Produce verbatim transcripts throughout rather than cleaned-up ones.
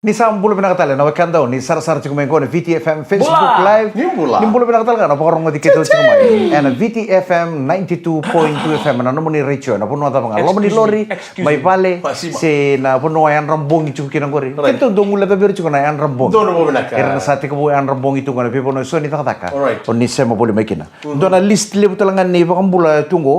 Ni sa bula vinaka tale na wekada, ni sarasara tiko mai qo na V T F M Facebook Live. Ni bula. Ni bula vinaka tale ga na vakarogoci keitou tiko mai ena V T F M ninety-two point two F M, na nomuni retio, na vanua cava ga, loma ni lori, mai vale, se na vanua yadra bogi tiko kina qori. Keitou dau guilecavi ira tiko na yadra bogi. Ira na sa tekivu yadra bogi tu qo na veivanua eso ni cakacaka, o ni sema voli mai kina. Dua na list levu tale ga ni vakabula tu qo,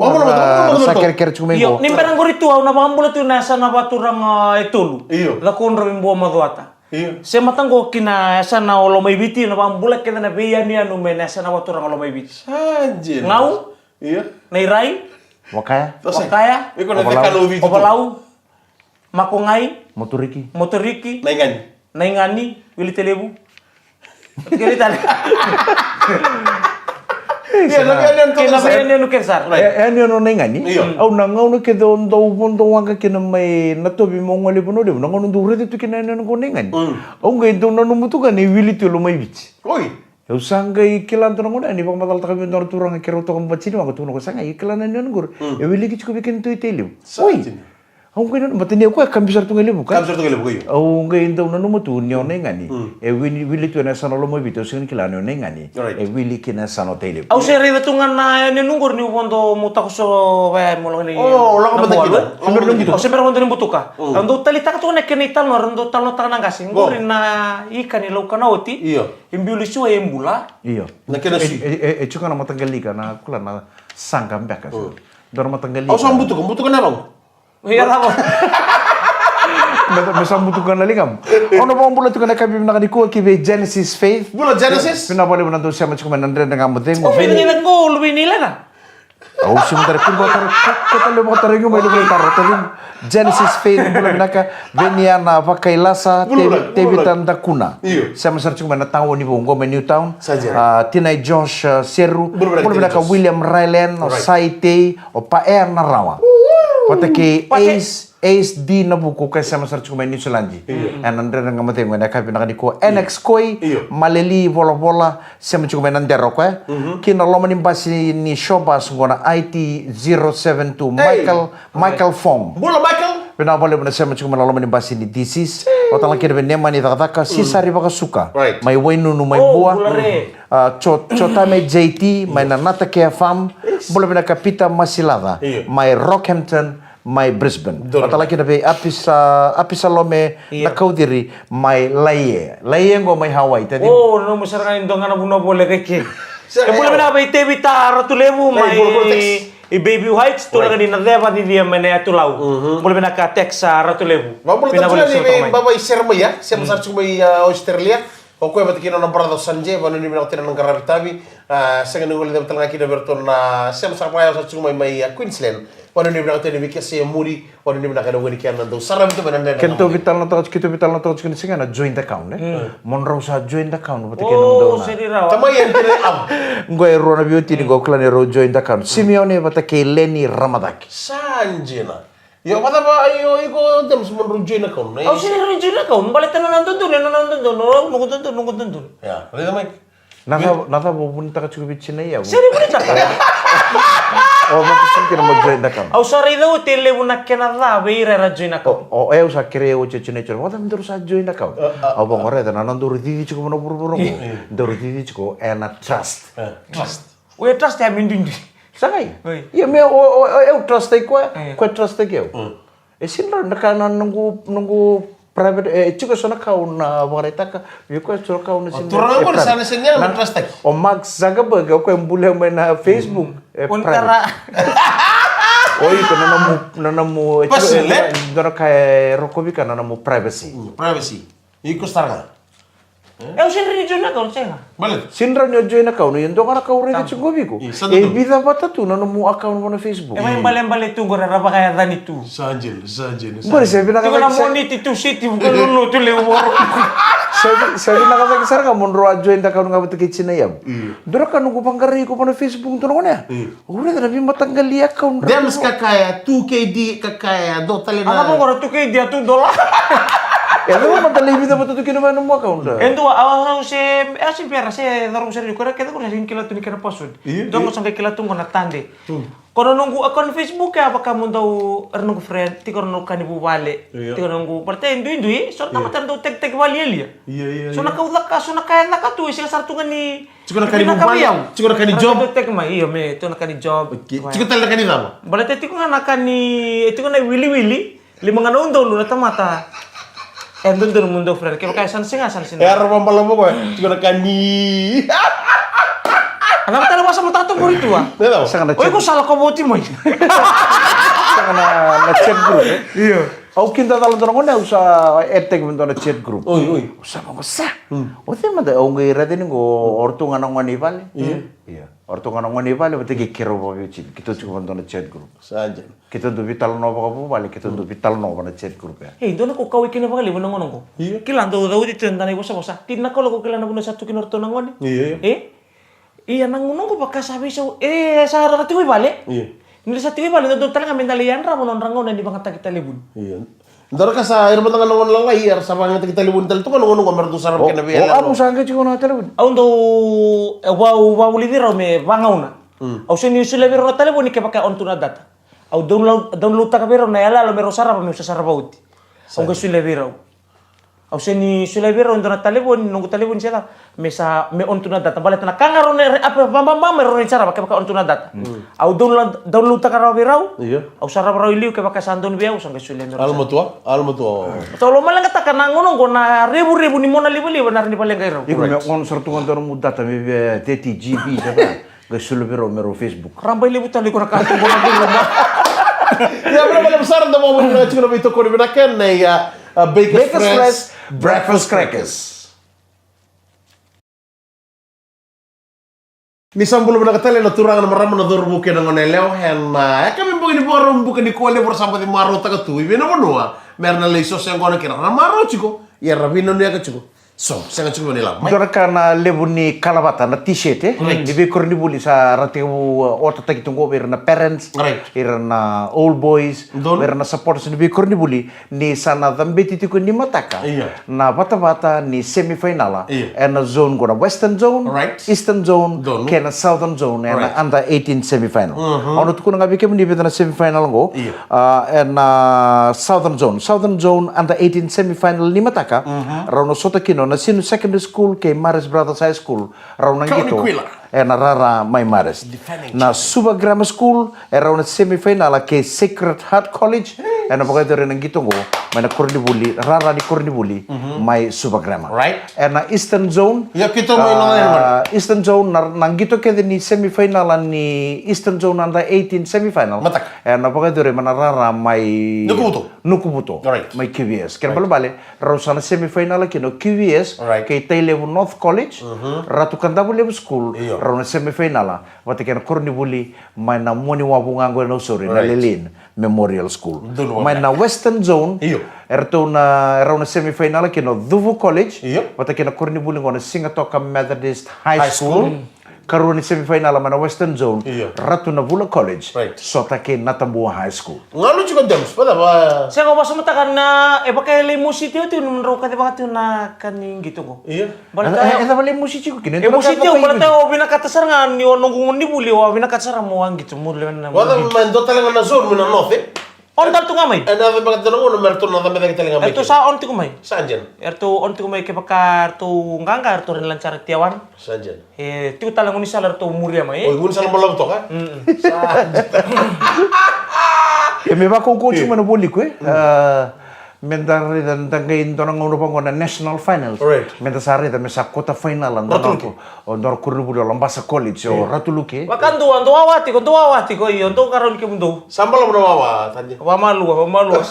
sa kerekere tiko mai qo. Ni bera qori tu au na vakabula tu na yasana vakaturaga e tolu. Io. Cakaudrove, Bua, Macuata. Io. Se mata qo ki na yasana o Lomaiviti, na vakabula kece na veiyanuyanu mai na yasana vakaturaga o Lomaiviti. Gau. Io. Nairai. Vakaya. Vakaya. Ovalau. Makogai. Moturiki. Moturiki. Naigani. Naigani, Wili Tailevu. Kena tale. Kena yanuyanu kece sara. Yanuyanu o Naigani. Au na gauna kece au dau vodo waqa kina mai Natovi meu gole Vanua Levu, na gauna dau raica tu kina yanuyanu qo o Naigani. Au qai dau nanuma tu ga ni wili tu e Lomaiviti. Au sa qai kila dua na gauna ni vakamacalataka vei dua na turaga keirau toka bati ni waqa, tukuna o koya sa qai kila na yanuyanu qori. E wiliki tiko vei keitou i Tailevu. Oi. Au qai nanuma, baleta ni o koya kabi sara tu ga i Levuka. Kabi sara tu ga i Levuka, io. Au qai dau nanuma tu ni o Naigani e wili, wili tu ena yasana o Lomaiviti, au sega ni kila ni o Naigani e wili ki na yasana o Tailevu. Au se raica tu ga na yanuyanu qori niu vodo meu takoso vaya meu lako ni. O, lako na bata Bualu. Au se bera vodo ni butuka. Au dau taleitaka tu ga na kena italanoa, au dau talanoataka na qase. Qori na ika ni Laukana oti. Io. E biu lesu e bula. Io. Na kena sui. E tiko ga na mataqali ika, na kula na saqa beka. Dua na mataqali ika. Au sa butuka, butuka na yaloqu. Ia, cava? Me, me sa butuka na ligamu. Au na vakabula tiko na yakavi vinaka nikua ki vei Genesis Faith. Bula Genesis. Vinaka vakalevu na dau sema tiko mai na Dredre Ga Mo Cegu. O vei ni na qo, luve ni Lena? Au sega ni tara, kua tara, kua tara levu vakatara iko mai, levu vakatara, tara iko. Genesis Faith, bula vinaka. Veniana Vakailasa, Tevita Dakuna. Sema sara tiko mai na taoni vou qo mai Newtown. Tinai Josh Seru. Bula vinaka William Ryland, o Saitei, o Paea na Rawa. Vata kei Ace, Ace D Navuku, koya sema sara tiko mai Niusiladi. Ena Dredre Ga Mo Cegu ena yakavi vinaka nikua. N X Koi, Maleli Volavola, sema tiko mai Nadera o koya. Ki na loma ni basi ni Showbus qo na I T zero seven two, Michael, Michael Fong. Bula Michael. Vinaka vakalevu na sema tiko mai na loma ni basi ni D Cs. O tala kina vei Nemani Cakacaka, Sisari Vakasuka. Mai Wainunu, mai Bua. Jotame J T, mai na Natakea Farm. Bula vinaka Peter Masilaca, mai Rockhampton, mai Brisbane. Vata tale kina vei Apisa, Apisalome Nakauciri mai Laie. Laie qo mai Hawaii, tacimu. O, nomu sara ga ni dua ga na vanua voleka i ke. E bula vinaka vei Tevita Ratulevu mai i Bayview Heights, turaga ni Naceva, cicia mai na Yatu Lau. Bula vinaka Tex Ratulevu. Vakabula tale tiko yani vei Baba i Seremaia, sema sara tiko mai Australia. O koya vata kei na nona brother o Sanjay, vanuinui vinaka tiko na qaravi tavi. A, sega ni guilecava tale ga kina vei iratou na sema sara vakayawa sara tiko mai mai Queensland. Vanuinui vinaka tiko yani vei kese e muri, vanuinui vinaka ena wani kena dau sara vei tou mai na nena. Keitou veitalanoataka tiko, keitou veitalanoataka tiko ni sega na joint account, e? Mo drau sa joint account vata kei na dau na. Tamai e tiko ena. Qo e rua na veiwatini qo kila ni rau joint account. Simeone vata kei Leni Ramacaki. Sa dina. Io, vacava, io, iko James mo drau join account, e? Au sega ni join account, baleta na nona dodonu, na nona dodonu, noqu dodonu, noqu dodonu. Ia, raica mai. Na cava, na cava o vunitaka tiko vei Tina Yavu? Sega ni vunitaka. O, mo kusini kina mo join account. Au sa raica oti e levu na kena ca vei ira era join account. O, o, au sa kerei oti o Tina Yavu. Vacava daru sa join account? Au vaqo raica na nodaru cici tiko vana vuravura qo. Daru cici tiko ena trust. Trust. O e trust ya me duidui. Sa qai. Ia me o, o, o, eu trust-taki koya, koya trust-taki au. E sega ni rawa ni ka na noqu, noqu private, e tiko eso na ka au na vakaraitaka vei koya, eso na ka au na sega ni, turaga qori sa na sega ni yaga me trust-taki. O Mark Zuckerberg, o koya e bulia mai na Facebook, e private. O iko na nomu, na nomu, e tiko eso na ka e rokovi iko na nomu privacy. Privacy. Iko sara ga. E, au sega ni join account, sega. Baleta? Sega ni rawa ni o join account, ia dua ga na ka au raica tiko vei iko. E vica vata tu na nomu account vua na Facebook. E mai balebale tu qori era vakayacani tu. Sa jeli, sa jeli, sa jeli. Qori se vinaka cake sara. Tiko na Moniti, Tusiti, Vukelulu, Tulevu, Voro. Se vi-, se vinaka cake sara ga mo drau a join account ga vata kei Tina Yavu. Dua na ka noqu vaqarai iko vua na Facebook dua na gone ya. Au raica na veimataqali account. Dems ka kaya two K D, ka kaya dua tale na. A cava qori two K D a two dollar? E cava mada lai vica vata tu kina vei nomu account? E dua, au, au se, au se bera, se cauravou sara ni koya kece qori sega ni kila tu ni kena password. Io, dua qo sa qai kila tu qo na Tade. Ko na noqu account Facebook e a vaka mo dau era noqu friend, tiko na noqu ka ni vuvale. Io. Tiko na noqu, baleta e duidui, so na tamata era dau tekiteki valialia. Io, io, so na ka au caka, so na ka e caka tu, e sega sara tu ga ni. Tiko na ka ni vuvale, tiko na ka ni job. Dau teki mai, io, me tiko na ka ni job. Okay. Tiko tale na ka ni cava? Baleta tiko ga na ka ni, e tiko na iwiliwili. Lima ga na udolu na tamata. E dodonu mo dau friend. Kevaka e sana siga, sana siga. E ara vabala mo koya. Tiko na ka ni. A cava tale vasa mo tato qori tu a? Sega na chat. Oi, ko sa lako voti mai. Sega na, na chat group, e? Io. Au kida cala dua na gone, au sa add teki me dua na chat group. Oi, oi. Au sa vaqo sa. O cei mada, au qai raica ni qo, o ratou ga na gone i vale. Io. Io. O ratou ga na gone i vale, vata kei keirau vakaveitini. Keitou tiko va dua na chat group. Sa dina. Keitou dau veitalanoa vakavuvale, keitou dau veitalanoa va na chat group ya. E, dua na ka au kauwai kina vakalevu na gauna oqo. Io. Kila dau cauti tu eda na ivosavosa. Tini na ka au lako kila na vanua sa tu kina o ratou na gone. Io, io. E? Ia na gauna oqo vaka sa veisau. E, sa ra tiko i vale. Io. Ni ra sa tiko i vale, dodonu tale ga me da lai yadrava nodra gauna ni vagataki talevoni. Io. Dua na ka sa, ira mada ga na gone lalai, era sa vagataki talevoni tale tu ga na gauna oqo me ra dau sarava kina vei ira. O, o, au sa qai tiko na talevoni. Au dau, e, au, au vakavulici rau me vagauna. Mm. Au sega ni solia vei rau na talevoni kevaka e on tu na data. Au download, download taka vei rau na iyaloyalo me rau sarava, meu sa sarava oti. Au qai solia vei rau. Au sega ni solia vei rau e dua na talevoni, noqu talevoni se cava, me sa, me on tu na data. Baleta na ka ga rau na, re, ape, vababa me rau na sarava kevaka on tu na data. Mm. Au download, download taka rawa vei rau. Io. Au sarava rau i liu kevaka sa donu vei au, au sa qai solia me rau. Alamatua, alamatua. Sa lomaleqataka na gauna oqo na revurevu ni mona livaliva na ra ni valeqai rau. Iko me on sara tu ga dua na mu data me via thirty G B, sa cava. Qai solia vei rau me rau Facebook. Raba i levu tale iko na ka tu qo na vei rau. Ia, vinaka vakalevu sara da mo mo na tiko na veitokoni vinaka ena, ia, a, Bakers Fresh Breakfast Crackers. Ni sa bula vinaka tale na turaga na marama na cauravou kei na gone yalewa ena, a, yakavi bogi ni Vakaraubuka nikua levu ra sa baci marautaka tu i vei na vanua me ra na lai soso yaqona kina ra na marau tiko, ia ra veinanuyaka tiko. So, sega tiko ni lako mai. Dua na ka na levu ni kalavata na t-shirt, e? Right. Ni veikoronivuli sa ra tekivu, uh, otataki tu qo vei ira na parents, right, ira na old boys, vei ira na supporters ni veikoronivuli, ni sa na cabeti tiko ni mataka. Io. Na vatavata ni semifinal. Io. Ena zone qo na Western Zone, right, Eastern Zone, donu, kei na Southern Zone, ena, right, under eighteen semifinal. Mhm. Au na tukuna ga vei kemuni vica na semifinal qo. Io. A, ena Southern Zone. Southern Zone under eighteen semifinal ni mataka. Mhm. Rau na sota kina o Nasinu Secondary School kei Marist Brothers High School. Rau na qito. County Quila. Ena rara mai Marist. Defending champion. Na Suva Grammar School, e rau na semifinal kei Sacred Heart College. Yes. Ena vakayacori na qito qo mai na koronivuli, rara ni koronivuli, mhm, mai Suva Grammar. Right. Ena Eastern Zone. Ia, keitou mai, ah, Northern Zone. Eastern Zone, na, na qito kece ni semifinal ni Eastern Zone under eighteen semifinal. Mataka. Ena vakayacori mai na rara mai Nukuvuto. Nukuvuto. Right. Mai Q V S. Kena, right, balebale, rau sa na semifinal kina o Q V S, right, kei Tailevu North College, mhm, Ratu Kadavulevu School, io, rau na semifinal vata kei na koronivuli mai na Muaniwavu ga qo e Nausori, na, right, Lelean Memorial School. Donu. Mai na Western Zone, io, eratou na, rau na semifinal kina o Cuvu College, io, vata kei na koronivuli qo na Sigatoka Methodist High, high school, school. Karua ni semifinal mai na Western Zone, io, Ratu Navula College, right, sota kei Natabua High School. Galu tiko James, pa cava? Sega, au vakasamataka na, e vaka e lai mosi tiko tiko ni drau kacivaka tiko na ka ni qito qo. Io. Baleta e, e, e cava lai mosi tiko kina? E mosi tiko, baleta au vinakata sara ga ni o noqu ni vuli, au vinakata sara mo a qito mo lewe na. Vata mai dua tale ga na zone mai na north, e? On tale tu ga mai. E na yaco beka tale na gauna me ratou na cabetaki tale ga mai. Eratou sa on tiko mai. Sa dina. Eratou on tiko mai kevaka eratou qaqa, eratou rawa ni lako sara i Tijuana. Sa dina. E tiko tale na gaunisala eratou muria mai, e? Oi, gaunisala balavu toka, e? Mm-mm. Sa dina. E me vakaukauwa tiko mai na voli qo, e? Mm. A, me da raica, da qai dua na gauna vaqo na national finals. Right. Me da sa raica me sa quarter final, dua na, Ratu Luke, o dua na koronivuli o Labasa College, o, e, Ratu Luke. Vakadua, dou wawa tiko, dou wawa tiko, io, dou qarauni kemudou. Sa balavu na wawa, Tanya. Vakamalua, vakamalua.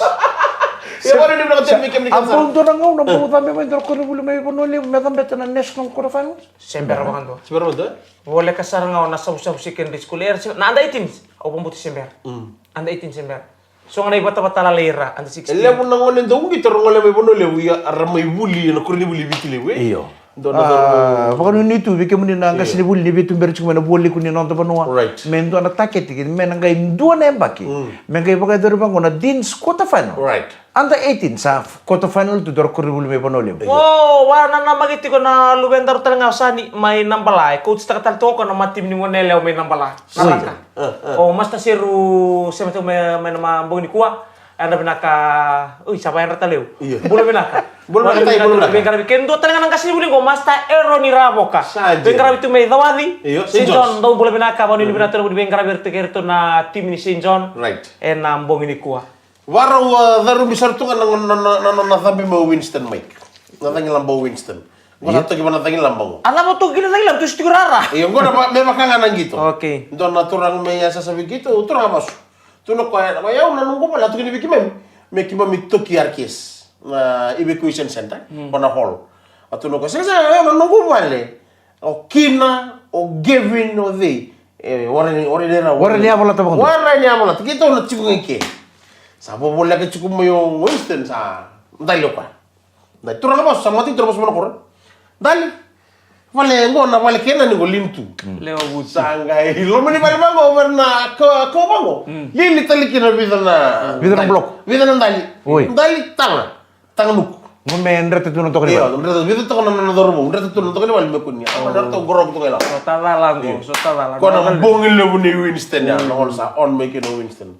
Ia, vakanuinui vinaka tale vei kemuni. A, bau dua na gauna, bau cabe mai dua na koronivuli mai Vanua Levu me cabeta na national quarter finals. Se bera vakadua. Se bera vakadua. Voleka sara ga o Nasavusavu Secondary School, era se, na under eighteens. Au vakabauta se bera. Mm. Under eighteen se bera. So ga na ivatavata lalai era under sixteen. E levu na gone dau qito ra gole mai Vanua Levu, ia ra mai vuli ena koronivuli Viti Levu, e? Io. Dua na cauravou. Vakanuinui tu vei kemuni na qasenivuli ni veituberi tiko mai na vualiku ni noda vanua. Right. Me dua na taketi, me na qai dua na yabaki. Mm. Me qai vakayacori vaqo na Dean's quarter final. Right. Under eighteen, sa quarter final tu dua na koronivuli mai Vanua Levu. O, au nanamaki tiko na luvedaru tale ga o Sani mai Nabala. E coach taka tale tu o koya na matimi ni gone yalewa mai Nabala. Oi. Saraka. O Master Seru sema tiko mai, mai na ma bogi nikua. Yadra vinaka. Ui, sa vayadra tale au. Io. Bula vinaka. Bula vinaka, bula vinaka. Veiqaravi, ke dua tale ga na qasenivuli qo, Master Eroni Ravoka. Sa dina. Veiqaravi tu mai Cawaci. Io, Saint John. Dou bula vinaka, vakanuinui vinaka tu na veiqaravi iratou kei iratou na timi ni Saint John. Right. Ena bogi nikua. Varau, a, carubi sara tu ga na, na, na, na, na cabe mai o Winston, Mike. Na cagilaba o Winston. Qo sa toki va na cagilaba qo. A cava toki na cagilaba, tu sitiko rara. Io, qo na va-, me vaka ga na qito. Okay. Dua na turaga me yasayasa vei keitou, turaga vasu. Tukuna o koya, o yau na noqu vale, a tukuni vei keimami. Me keimami toki R K S. Na evacuation center, mm, qo na hall. A tukuna o koya, sega, sega, o yau na noqu vale. O kina, o Gavin, o cei. E, warai ni, warai ni ra, warai ni yavalata vakadua. Warai ni yavalata. Keitou na tiko ga i ke. Sa vovoleka tiko mai o Winston, sa dali o koya. Dali, turaga vasu, sa mati turaga vasu mai na koro. Dali. Vale, qo na vale kena ni qo lean-to. Mm. Lewa vuti. Sa qai loma ni vale vaqo, vale na ka, ka vaqo. Mm. Lili tale kina vica na, vica na block. Vica na dali. Oi. Dali, taga. Taga nuku. Qo me dreta tu na toka ni vale. Io, dreta, vica toka na, na, na cauravou. Dreta tu na toka ni vale me kua ni. Aua, na ratou qoroqo toka i lava. So tacala qo, so tacala. Ko na bogi levu ni Winston ya, na gone sa on mai kina o Winston.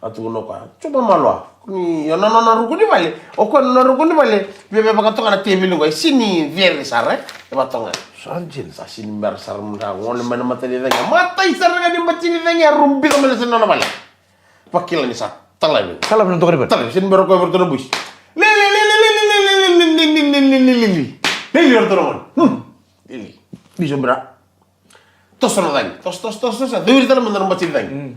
A tukuna o koya, "Cuba malo a. Ni, io, na, na, na ruku ni vale. O koya na ruku ni vale. Via, via vakatoka na teveli qo. E sini cere sara, e. E vakatoka." Sa dina. Sa sini bera sara mada, gole mai na mata ni cagi. Matai sara ga ni bati ni cagi, a rubica mai na sini nona vale. Vakila ni sa talavi. Talavi na toka ni vale. Talavi, sini bera o koya vei ratou na boys. Lili, lili, lili. Lili, ratou na gone. Hmm. Lili. Biso bera. Toso na cagi. Toso, toso, toso, toso. Curi tale mada na bati ni cagi. Mm.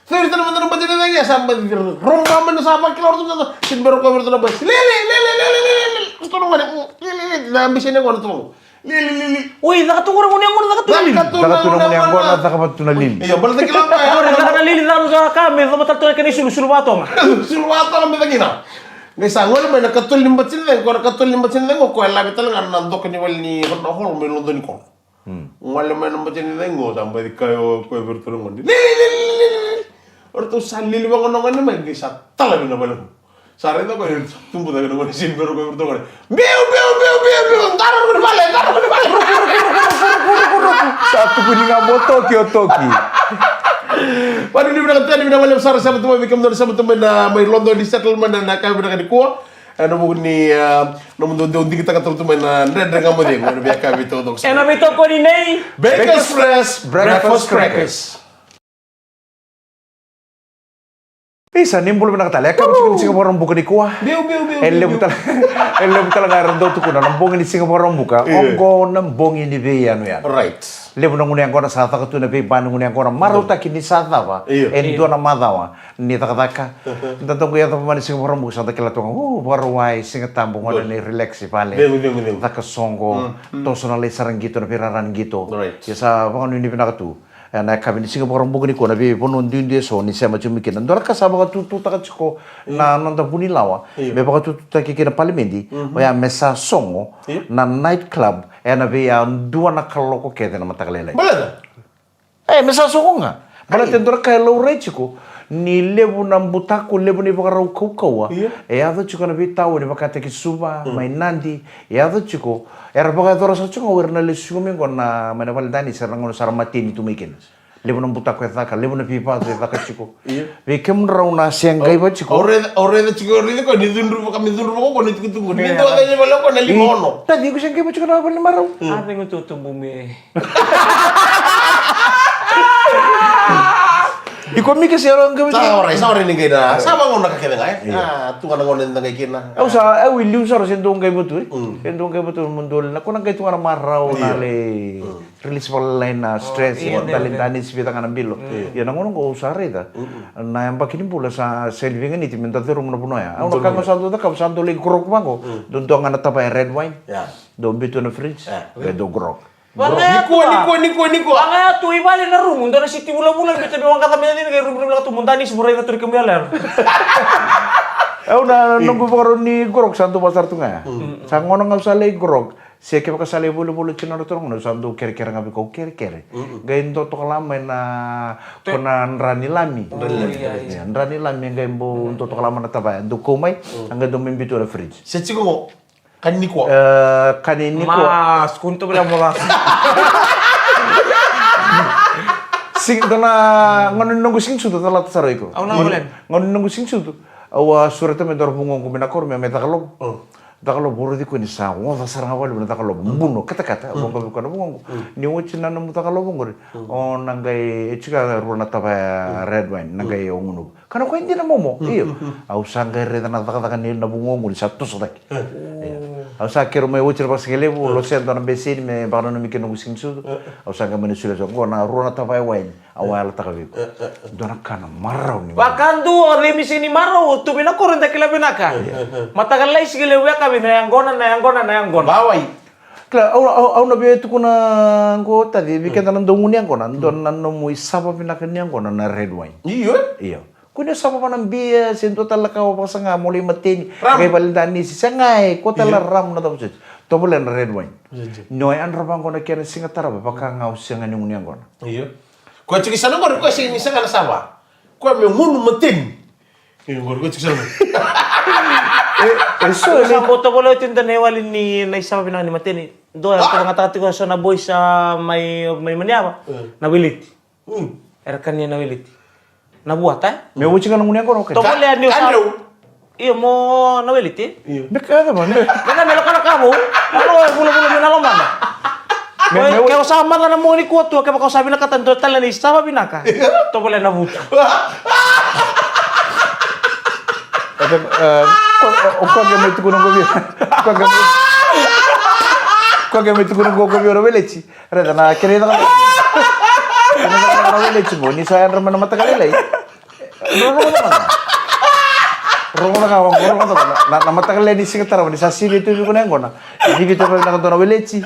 Curi tale mada na bati ni cagi. Sa bati roba mai na sa vakila o ratou na. Sini bera o koya vei ratou na boys. Lili, lili, lili, lili. Ratou na gone. Lili, lili. Na bisi ni gone tu. Lili, lili. Oi, caka tu gone, gone, gone, caka tu na lili. Caka tu na gone, gone, caka vata tu na lili. Io, baleta kila o koya. Io, caka na lili, caka, caka, me coma tale tu na kena isulu, sulu vatoga. Sulu vatoga me cakina. Qai sa gole mai na katolu ni bati ni cagi, ko na katolu ni bati ni cagi, o koya lave tale ga na doka ni vale ni, na hall mai lodo ni koro. Hmm. Gole mai na bati ni cagi, o sa baci kaya o koya vei ratou na gone. Lili, lili, lili, lili. O ratou sa lili vaqo na gone mai, qai sa talavi na vale. Sa raica o koya, sa tubu cake na gone, sini bera o koya vei ratou na gone. Biu, biu, biu, biu, biu, dara ko ni vale, dara ko ni vale. Sa tukuni ga mo toki, o toki. Vakanuinui vinaka tu yani, vinaka vakalevu sara sema tu mai vei kemudou na sema tu mai na, mai Lodoni Settlement ena yakavi vinaka nikua. Ena vuku ni, a, nomudou dau digitaka tale tu mai na Dredre Ga Mo Cegu ena veiyakavi taucoko sara. Ena veitokoni nei Bakers Fresh Breakfast Crackers. Isa, ni bula vinaka tale. E yakavi tiko ni Siga Vakaraubuka nikua. Biu, biu, biu, biu, biu. E levu tale, e levu tale ga era dau tukuna na bogi ni Siga Vakaraubuka. Io. Oqo na bogi ni veiyanuyanu. Right. Levu na gunu yaqona sa caka tu na veiba ni gunu yaqona. Marautaki ni sa cava. Io. E dua na macawa ni cakacaka. Aha. Da dau qai yacova mai na Siga Vakaraubuka, sa da kila toka, o, Vakarauwai, Siga Tabu, gauna ni relax i vale. Cegu, cegu, cegu. Caka soqo, mm, mm, toso na lai sara qito, na veirara ni qito. Right. Ia sa vakanuinui vinaka tu. Ena yakavi ni Siga Vakaraubuka nikua, na veivanua duidui eso ni sema tiko mai kina. Dua na ka sa vakatututaka tiko na noda vunilawa, io, me vakatututaki kina palimedi, mhm, oya me sa sogo, io, na night club ena veiyadua na kaloko kece na mataka lailai. Baleta? E, me sa sogo ga. Baleta e dua na ka e laurai tiko ni levu na butako, levu na ivakarau kaukauwa, io, e yaco tiko ena veitaoni vakataki Suva, mm, mai Nadi, e yaco tiko, era vakayacora sara tiko ga o ira na lesu tiko mai qo na, mai na vale danisi, era na gauna sa ra mateni tu mai kina. Levu na butako e caka, levu na veivacu e caka tiko. Io. Vei kemudrau na se qai va tiko. Au raica, au raica tiko, au raica koya ni cudru vaka, me cudru vaka koya na itukutuku. Ni dua na vale koya na lima ono. Taci, iko se qai va tiko na vale ni marau. Mm. A, cegu tu tubu me. Iko Mika se yalo qai va tiko. Sa orai, sa orai ni qai na. Sa vagauna ka kece ga, e? Io. A, tu ga na gauna ni da qai kina. Au sa, au i liu sara se dau qai va tu, e? Mm. Se dau qai va tu mo dau na, ko na qai tu ga na marau na lai. Mm. Release vakalailai na stress, io, vale, vale, danisi, vica ga na bilo. Mm. Ia na gauna qo au sa raica. Mm-mm. Na yabaki ni bula sa sega ni veiganiti me da curuma na vanua ya. Au na ka ga au sa dau cakava, sa dau lai grog vaqo. Mm. Dau dua ga na tavaya red wine. Yeah. Dau biu tu na fridge. Yeah. Qai dau grog. Nikua, nikua, nikua, nikua. Vaka ya tu i vale na rumu, dua na siti vulavula, biu tu me waqaca me yacina, qai rumu, rumu lako tu mo danisi, mo raica tu na kemu yaloyalo. Au na, na noqu vakarau ni grog sa dau vaka sara tu ga ya. Mm. Sa gauna ga au sa lai grog. Se kevaka sa lai volivoli tiko na nodra turaga, au sa dau kerekere ga vei koya, kerekere. Qai dua toka la mai na, ko na dra ni lami. Dra ni lami. Ia, dra ni lami, qai bau dua toka la mai na tavaya, dau kau mai, a qai dau mai biu tu na fridge. Se tiko qo, kani nikua. E, kani nikua. Ma, sukuni tu vale mo la. Sing, dua na, gauna ni noqu siga ni sucu, talata sara iko. Au na vale. Gauna ni noqu siga ni sucu, au a sureta mai dua na vugoqu mai na koro me mai caka lovo. Caka lovo, au raici koya ni sa oca sara ga vakalevu na caka lovo. Buno, katakata, au vaqo vei koya na vugoqu. Ni oti na nomu caka lovo qori, o na qai, e tiko ga rua na tavaya red wine, na qai o gunuva. Ka na koya dina momo, io. Au sa qai raica na cakacaka ni na vugoqu ni sa toso cake. Io. Au sa kerea mai oti na vakasigalevu, losea dua na beseni me vakananumi kina noqu siga ni sucu. Au sa qai mani solia so, qo na rua na tavaya wine. Au a yalataka vei iko. Dua na ka na marau ni. Vakadua, o cei me sega ni marau, o tu vei na koro eda kila vinaka. Mataka lailai, sigalevu, yakavi, na yaqona, na yaqona, na yaqona. Vawai. Kila, au, au, au na via tukuna qo, Taci, vei keda na dau gunu yaqona, dua na nomu isava vinaka ni yaqona na red wine. Io. Io. Kua ni sava vua na bia, se dua tale na ka o vakasaga mo lai mateni. Rum. Qai vale danisi, segai, kua tale na rum na cava soti. Tovolea na red wine. Ni o yadra vaqo na kena siga tarava, vaka ga o sega ni gunu yaqona. Io. Koya tiko i sana qori, koya sega ni sega na sava. Koya me gunu mateni. Io, qori koya tiko i sana qori. E, e so, sa ni bau tovolea oti dua na iwali ni na isava vinaka ni mateni. Dua, e koya gataka tiko so na boys a mai, mai Maniava. Na weleti. Era kania na weleti. Na vuata, e? Me oti ga na gunu yaqona, okay. Tovolea ni o sa. Io, mo na weleti. Io. Me ka cava, me. Me na me loka na ka vou. Alo, e vulavula me na lomana. Me, me, ke o sa maca na mogo nikua tu, kevaka o sa vinakata dua tale ni sava vinaka. Tovolea na vutu. Io. E, e, ko, o, o koya qai mai tukuna qo vei. Koya qai mai, koya qai mai tukuna qo vei o na weleti. Raica na kena icakacaka. Kena icakacaka na weleti qo, ni sa yadra mai na mataka lailai. Rogoca mada. Rogoca ga, rogoca mada. Na, na mataka lailai ni siga tarava, ni sa sivi tu vei iko na yaqona. Ni vita vei na dua na weleti.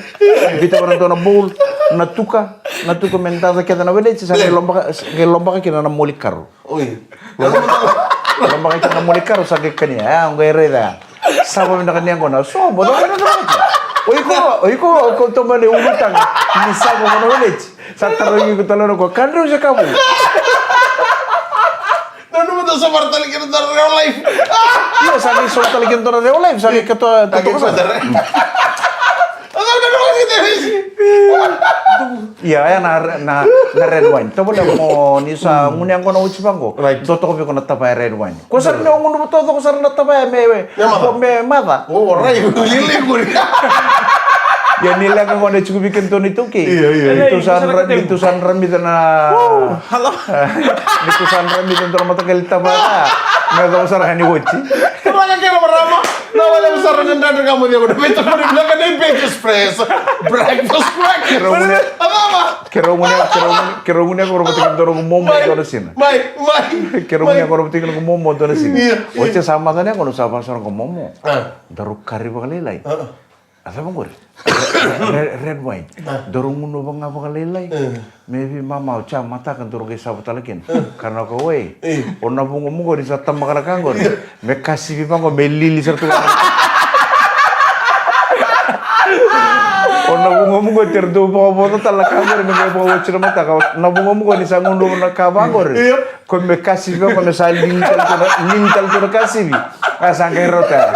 Vita vei na dua na bowl. Na tuka. Na tuka me daca kece na weleti. Sa qai lobaka, qai lobaka kina na moli karo. Oi. Lobaka kina na moli karo, sa qai kania. A, qai raica. Sava vinaka ni yaqona. So, bodo vinaka vinaka. O iko, o iko, o iko tomani ulutaga. Ni sava mo na weleti. Sa tarogi iko tale na ko. Kadreu se kavu. Nanuma tou sa vakarau tale kina dua na real life. Io, sa qai so tale kina dua na real life. Sa qai katoa, sa qai katoa. Ia, ia na, na, na red wine. Tovolea mo ni sa gunu yaqona oti vaqo. Right. Dua toka vei iko na tavaya red wine. Ko sa na gunuva taucoko sara na tavaya me, me maca. Me maca. O, right. Lili guri. Ia ni leqa gona e tiko vei kemudou na iTaukei. Ia, ia. Ni tou sa dra, ni tou sa dramica na. Hello. Ni tou sa dramica na dua na mataqali tavaya. Me yacova sara ga ni oti. Turaga kei na marama. Na wale sara na dredre ka mo cegu na veitakoni vinaka nei Bakers Fresh. Breakfast crackers. Adava. Keirau gunu, keirau gunu, keirau gunu yaqona vata kei na dua noqu momo dua na siga. Mai, mai. Keirau gunu yaqona vata kei na noqu momo dua na siga. Ia, ia. Oti sa maca na yaqona, sa vaka sara noqu momo. A. Daru kari vakalailai. A. A cava qori? Red, red wine. A. Daru gunuva ga vakalailai. A. Me veimama, o sa mataka daru qai sava tale kina. A. Ka na ka, oi. E. O na vugomugo ni sa tamaka na ka qori. Ia. Me kasivi vaqo, me lili sara tu. O na vugomugo ni ra dau vakavoca tale na ka qori, me qai vakaoti na mataka. Na vugomugo ni sa gunuva na ka vaqori. Ia. Ko me kasivi, ko me sa lili tale tu na, lili tale tu na kasivi. A sa qai rauta.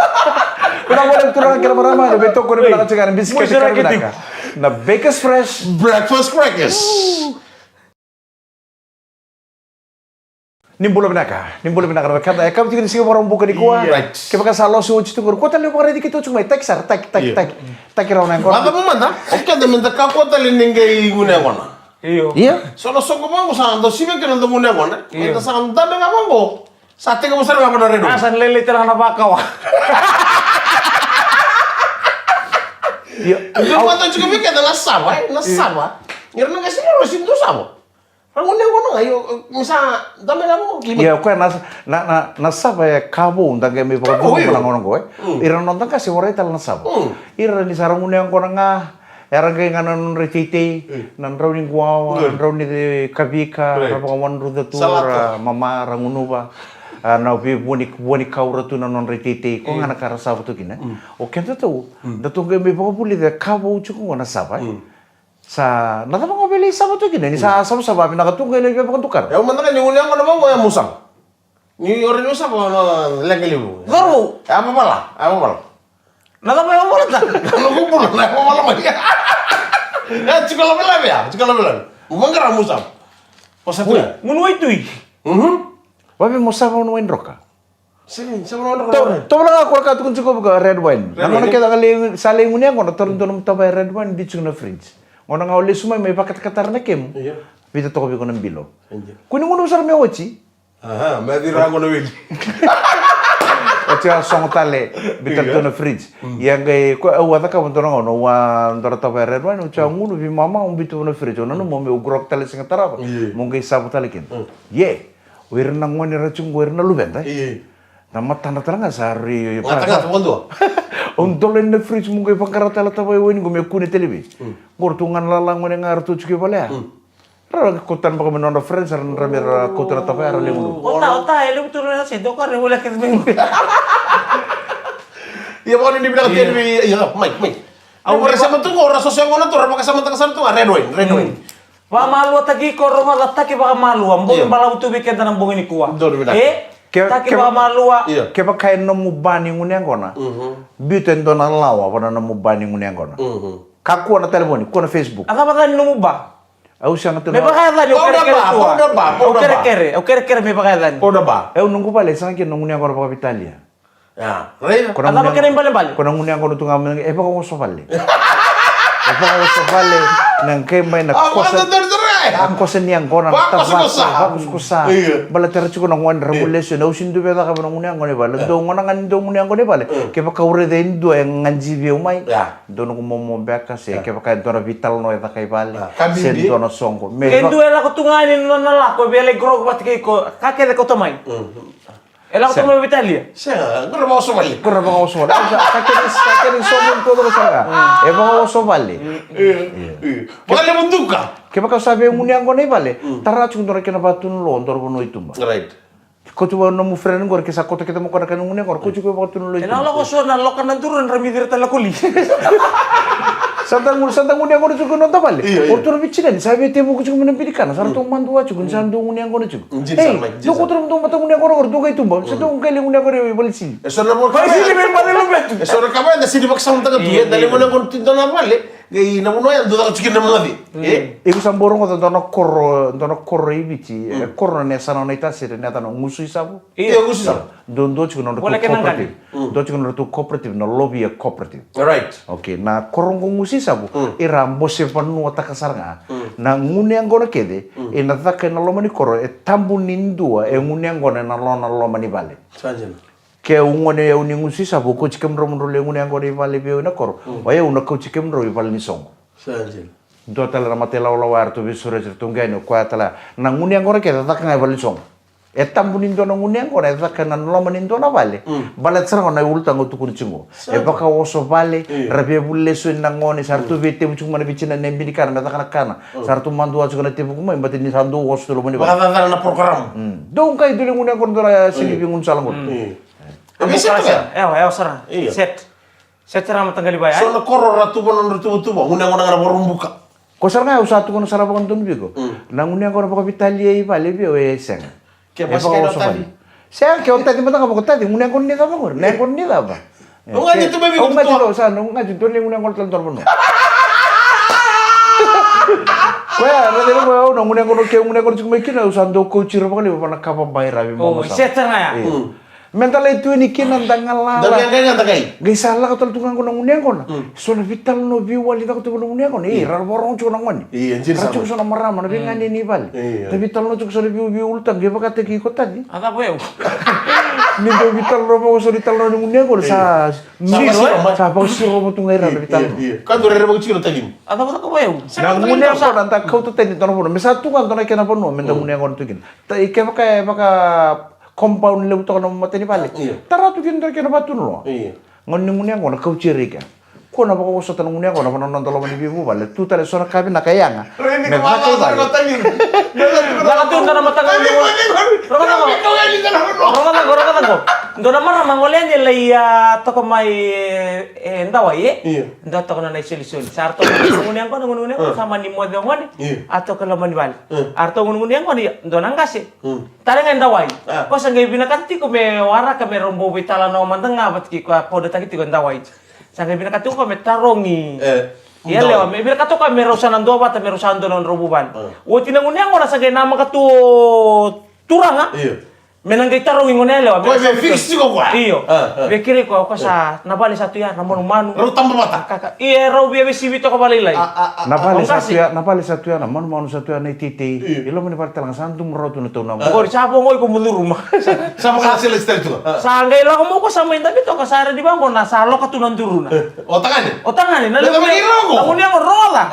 Vinaka vakalevu turaga kei na marama, na veitokoni vinaka tiko na bisikete ka vinaka. Na Bakers Fresh. Breakfast crackers. Ni bula vinaka, ni bula vinaka na wekada. E ka tiko ni siga Vakaraubuka nikua. Right. Kevaka sa losi oti tu qori, kua tale ni vakaraici keitou tiko mai. Taki sara, taki, taki, taki. Taki rawa na yaqona. Mada, mada. O keda me da kakua tale ni qai gunu yaqona. Io. Ia. So na soqo vaqo sa dau sivi kina na gunu yaqona. Io. Eda sa dabe ga vaqo. Sa tekivu sara ga vaqo na red wine. A sa lailai tale ga na vakawa. Io. Au vata tiko vei keda na sava, e, na sava. Ira na qai siviro si dau sava. Ra gunu yaqona ga, io, me sa dabe ga vaqo. Io, koya na, na, na, na sava e ka vou, da qai mai vakavuna na gauna qo, e. Ira na noda qase warai tale na sava. Ira ni sa ra gunu yaqona ga, era qai ga na nodra iteitei, na drau ni quwawa, na drau ni kavika, ra vakawadruca tu, ra mama, ra gunuva. A, na vei vuani, vuani kaura tu na nodra iteitei, ko ga na ka ra sava tu kina. O keda tou, da tou qai mai vakavulica e ka vou tiko qo na sava, e. Sa, na cava ga o vei lai sava tu kina, ni sa savasava, vinaka tu qai lai via vakadukara. E, au mada ga ni gunu yaqona vaqo, e, mo sava. Ni ori ni sava, na leqa levu. Coro vou. E, a vavala, a vavala. Na cava e vavala ta? Na noqu bula, na e vavala mai. E, tiko lavelave, ya, tiko lavelave. Mo vaqara mo sava. O sa tu. Gunu waitui. Mhm. Vave mo sava gunu waidroka. Sega, sega ni dua. Tou, tou na ga kua ka tukuni tiko vaka red wine. Na gauna kece ga lai, sa lai gunu yaqona, taura dua na nomu tavaya red wine, biu tiko na fridge. Gauna ga o lesu mai, mai vakatakatara na kemu. Io. Vita toka vei iko na bilo. Io. Kua ni gunu sara me oti. Aha, me vira qo na wili. Oti a sogo tale, biu tale tu na fridge. Ia qai, ko au a cakava dua na gauna, au a dua na tavaya red wine, oti a gunu, veimama, au biu tu na fridge. Au nanuma meu grog tale, sega tarava. Io. Mo qai sava tale kina. Ia. O ira na gone ra tiko qo, o ira na luveda, e? Io. Na matadra tale ga sa rui gatagata vakadua. Au dola yani na fridge, mo qai vaqara tale na tavaya waini qo me kune tale vei. Qo ratou ga na lala gone ga ratou tiko i vale ya. Ra kauta tani vaka mai na nodra friends, ra na dra me ra kauta na tavaya, ra lai gunu. Ota, ota, e levu tu na se doka re wala kece mai. Ia, vaka ni vinaka tale vei, ia, mai, mai. Au vakasamataka tu qo, ra so se gona tu, ra vakasamataka sara tu ga, red wine, red wine. Vakamaluataki iko, rogocataki vakamalua. Bogi balavu tu vei keda na bogi nikua. Donu vinaka. E? Ke, taki ke, vakamalua. Ia. Kevaka e nomu ba ni gunu yaqona. Biuta e dua na lawa vua na nomu ba ni gunu yaqona. Kakua na talevoni, kua na Facebook. A cava ca ni nomu ba? Au sega tu na. Me vakayacani, au kerekere tu. Au kerekere, au kerekere me vakayacani. Au noqu vale, sega kina na gunu yaqona vakaveitalia. Ya, raica. A cava kena ibalebale? Ko na gunu yaqona tu ga mai, e vakaoso vale. E vakaoso vale, na qai mai na kosa. Na kosa ni yaqona, na tavasa, vakosakosa. Baleta ra tiko na gone ra vulesu, na usi dua vei caka vei na gunu yaqona i vale. Dua gona ga ni dua gunu yaqona i vale. Kevaka au raica e dua e gajivi au mai. Dua noqu momo beka, se kevaka e dua na veitalanoa e caka i vale. Se dua na soqo. Me e dua e lako tu ga ni nona lako, via lai grog vata kei iko, ka kece kauta mai. E lako tu mai veitalia. Sega, qori na vakaoso vale. Qori na vakaoso vale. Sa, sa kena, sa kena isoqo ni taucoko sara ga. E vakaoso vale. Vakalevu duka. Kevaka sa via gunu yaqona i vale, tara tiko dua na kena vatu ni lo, dua na vanua i tuba. Right. Kauti vua nomu friend qori, ke sa kauta kece mai koya na kena gunu yaqona, kauti koya vaka tu na lo i tuba. E lako so na loka na duru, na ramici ira tale na koli. Sa da gunu, sa da gunu yaqona tiko na noda vale. Io, io. O ratou na veitinani, sa via tevuki tiko mai na binikana, sa ratou madua tiko, ni sa dau gunu yaqona tiko. Ei, dou kauta na dou mata gunu yaqona qori, dou qai tuba, sa dou qai lai gunu yaqona i vale sili. E so na vale sili me vale luvetu. E so na ka vale, da sili vakasamataka tu, e da lai gunu yaqona tu dua na vale, qai na vanua ya dou caka tiko na magaci. E? Iko sa bau rogoca dua na koro, dua na koro i Viti, e koro na yasana o Naitasiri, na yacana o Gusuisavu. Io, Gusuisavu. Dua, dua tiko na nodratou cooperative. Dua tiko na nodratou cooperative, na Lovia Cooperative. Right. Okay, na koro qo Gusuisavu, ira a bose vanuataka sara ga. Na gunu yaqona kece, ena caka ena loma ni koro, e tabu ni dua e gunu yaqona ena nona loma ni vale. Sa dina. Ke au gone au ni Gusuisavu, kauti kemudrau mo drau lai gunu yaqona i vale vei au ena koro. O yau na kauti kemudrau i vale ni soqo. Sa dina. Dua tale na mata ilawalawa eratou veisureti, eratou qai yani, o koya tale. Na gunu yaqona kece e caka ga e vale ni soqo. E tabu ni dua na gunu yaqona e caka ena loma ni dua na vale. Baleta sara ga na ulutaga au tukuna tiko qo. E vakaoso vale, ra via vulesu yani na gone, sa ratou via tevu tiko mai na veitinani, na binikana me caka na kana. Sa ratou madua tiko na tevuki mai, baleta ni sa dau oso tu loma ni vale. Vakacacana na program. Dou qai dou lai gunu yaqona dou na sili veigunu sala qo. Ewa, ewa sara. Set. Set sara mataqali vaya. So na koro ra tuva nodra tuvatuva, gunu yaqona ga na vakarubuka. Ko sara ga au sa tukuna sara vakadodonu vei iko. Na gunu yaqona vakaveitalia i vale vei au e sega. Ke vakaoso vale. Sega, ke o taci mada ga vaka taci, gunu yaqona ni cava qori, na yaqona ni cava. Au gaji tu mai vei iko. Au gaji tu, sa, au gaji tu, ni gunu yaqona tale dua na vanua. Koya, na cava qo au na gunu yaqona, ke gunu yaqona tiko mai kina, au sa dau kauti ira vakalevu vaka na ka vabai ravi. Set sara ga ya. Meda lai tu yani kina da galala. Da qai, qai, qai, da qai. Qai sa lako tale tu ga qo na gunu yaqona. So na veitalanoa veiwali caka tu na gunu yaqona. Ei, ra vakarorogo tiko na gone. Io, dina sara. Ra tiko so na marama, na veiganeni i vale. Io. Da veitalanoa tiko so na vei, veiulutaga, qai vakataki iko taci. A cava o yau? Ni dau veitalanoa vaka so na italanoa ni gunu yaqona, sa, sa vakasirova tu ga i ra na veitalanoa. Io, io. Ka dau rerevaki tiko na tacimu. A cava caka o yau? Na gunu yaqona da kauta tani dua na vanua. Me sa tu ga dua na kena vanua, meda gunu yaqona tu kina. Ta, i kevaka e vaka compound levu toka na matani vale. Io. Tara tu kina dua na kena vatu ni loa. Io. Gauna ni gunu yaqona kauti ira i kea. Ko na vakavosota na gunu yaqona vua na noda loma ni veivuvale. Tu tale so na ka vinaka e yaga. Me vaka i vale. Caka tu dua na mataqali. Rogoca qo. Rogoca qo, rogoca qo. Dua na marama gole yani e lai a toka mai e, e Dawai e. Io. Dua toka na nai solisoli. Sa ra toka na gunu yaqona, gunu yaqona, sa mani moce o gone. Io. A toka loma ni vale. A ra toka gunu yaqona, io. Dua na qase. Tale ga e Dawai. Ko sa qai vinakata tiko me waraka me rau bau veitalanoa mada ga vata kei koya a podretaki tiko e Dawai. Sa qai vinakata tiko me tarogi. E, yalewa, me vinakata tiko me rau sa na duavata, me rau sa dua na nodrau vuvale. Oti na gunu yaqona sa qai namaka tu o turaga. Io. Me na qai tarogi gone yalewa. Ko e via fix tiko koya. Io. Via kerei koya, ko sa na vale sa tu ya na manumanu. Rau taba vata. Kaka. Io, rau via veisivi toka valailai. Na vale sa tu ya, na vale sa tu ya na manumanu, sa tu ya na iteitei. Io. I loma ni vale tale ga sa dumu rawa tu na tau na. Qori sa vo qo iko mo curuma. Sa vaka sele style tu. Sa qai lako mo ko sa mai dabe toka, sa redi vaqo na sa loka tu na duruna. O tagane? O tagane, na levu ni rogo. Na gunu yaqo rogoca.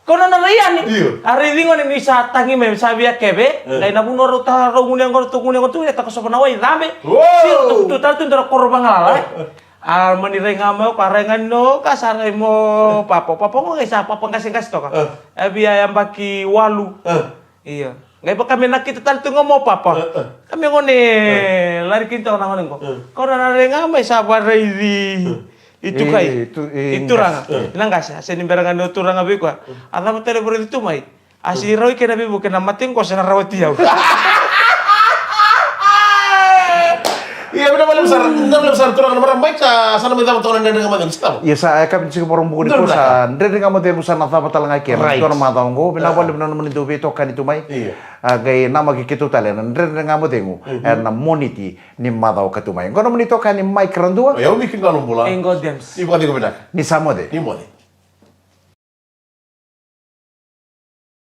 Ko na na rai yani. Io. A raici gone ni sa tagi mai, sa via keve. Qai na vunau rau ta rau gunu yaqo, tu gunu yaqo tu, e takosova na wai, cabe. Siro tu, tu tale tu dua na koro vagalala. A mani rai ga mai o koya, a rai ga ni o koya, sa rai mo papa. O papa qo qai sa papa qaseqase toka. A via yabaki walu. Io. Qai vaka me nakita tale tu ga mo papa. Ka me gone lari kina toka na gone qo. Ko na na rai ga mai sa varaici i tukai. I turaga. Na qase, a se ni bera ga ni o turaga vei koya. A cava tale varaici tu mai. A si rau i kena veivuke na mate qo se na rawati au. Ia, vinaka vakalevu sara, vinaka vakalevu sara turaga na marama mai, sa, sa na mai cava toka na Dredre Ga Mo Cegu, se cava? Ia sa, e ka vinaka sara vakarogo buku ni ko sa, Dredre Ga Mo Cegu sa na cava tale ga i ke, na dua na macawa qo, vinaka vakalevu na nomuni dau veitokani tu mai. Io. A, qai namaki keitou tale, na Dredre Ga Mo Cegu, ena Moniti ni macawa ka tu mai. Qo nomuni itokani Mike Radua. O yau Miki Qalobula. E qo Dems. Ni vakacegu vinaka. Ni sa moce. Ni moce.